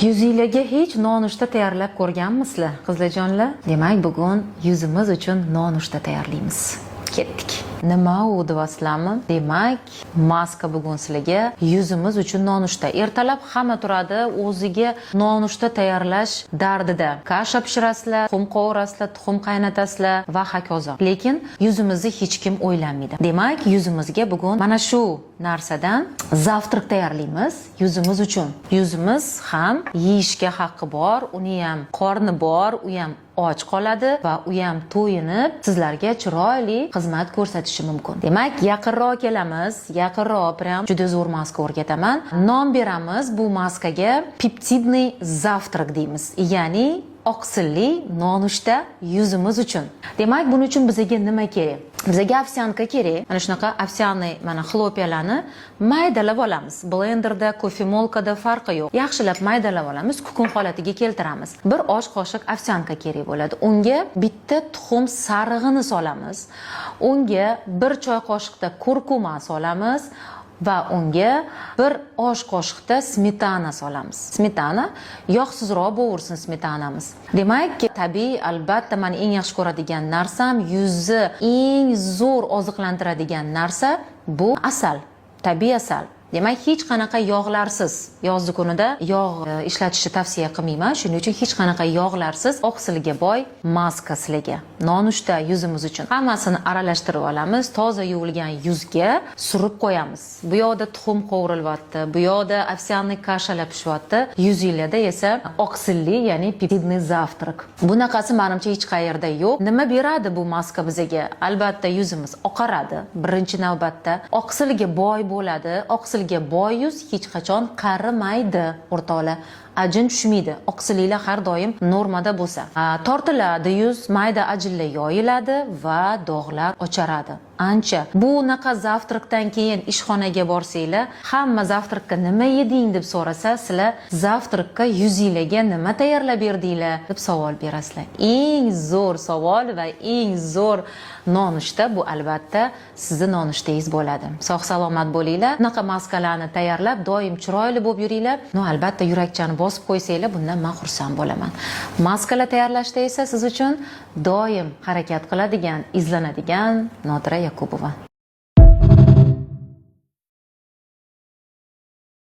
Yuzinglarga hech nonushta tayyorlab ko'rganmisizlar, qizlarjonlar? Demak, bugun yuzimiz uchun nonushta tayyorlaymiz. Ketdik. Nima u deyapsizlarmi? Demak, maska bugun sizlarga yuzimiz uchun nonushta. Ertalab hamma turadi, o'ziga nonushta tayyorlash dardida. Kasha pishirasizlar, tuxum qovurasizlar, tuxum qaynatasizlar va hokazo. Lekin yuzimizni hech kim o'ylamaydi. Demak, yuzimizga bugun mana shu narsadan завтрак tayyorlaymiz yuzimiz uchun. Yuzimiz ham yeyishga haqqi bor, uni ham qorni bor, u ham och qoladi va u ham to'yinib sizlarga chiroyli xizmat ko'rsatishi mumkin. Demak, yaqinroq kelamiz, yaqinroq, прям juda zo'r maska o'rgataman. Nom beramiz bu maskaga, "Пептидный завтрак" deymiz. Ya'ni oqsilli nonushta yuzimiz uchun. Demak, buning uchun bizga nima kerak? Bizga овсянка kerak. Mana shunaqa овсяный, mana, хлопья larni maydalab olamiz. Blenderda, кофемолка da farqi yo'q. Yaxshilab maydalab olamiz, kukun holatiga keltiramiz. Bir osh qoshiq овсянка kerak bo'ladi. Unga bitta tuxum sarig'ini solamiz. Unga bir choy qoshiqda kurkuma solamiz va unga bir osh qoshiqda smetana solamiz. Smetana yog'sizroq bo'lsin smetanamiz. Demak, tabiiy, albatta, mani eng yaxshi ko'radigan narsam, yuzni eng zo'r oziqlantiradigan narsa bu asal, tabiiy asal. Demak, hech qanaqa yog'larsiz, yozgi kunida yog' ishlatishni tavsiya qilmayman. Shuning uchun hech qanaqa yog'larsiz oqsilga boy maska sizlarga. Nonushta yuzimiz uchun. Hammasini aralashtirib olamiz, toza yuvilgan yuzga surib qo'yamiz. Bu yoqda tuxum qovurilyapti, bu yoqda овсяный каша lar pishyapti. Yuzinglarda esa oqsilli, ya'ni пептидный завтрак. Bunaqasi menimcha hech qayerda yo'q. Nima beradi bu maska bizga? Albatta, yuzimiz oqaradi birinchi navbatda. Oqsilga boy bo'ladi. Oqsilga boy yuz hech qachon qarimaydi, o'rtoqlar. Ajin tushmaydi. Oqsilliklar har doim normada bo'lsa. Tortiladi yuz, mayda ajinlar yoyiladi va dog'lar ocharadi. Ancha. Bunaqa завтрак dan keyin ishxonaga borsanglar, hamma "Завтрак ka nima yeding?" deb so'rasa, sizlar "Завтрак ka yuzinglarga nima tayyorlab berdinglar?" deb savol berasizlar. Eng zo'r savol va eng zo'r nonushta bu, albatta, sizni nonushtangiz bo'ladi. Sog' salomat bo'linglar. Bunaqa maskalarni tayyorlab, doim chiroyli bo'lib yuringlar. Но, albatta, yurakchani bosib qo'ysanglar, bundan men xursand bo'laman. Maskalar tayyorlashda esa siz uchun doim harakat qiladigan, izlanadigan Nodira Yakubova.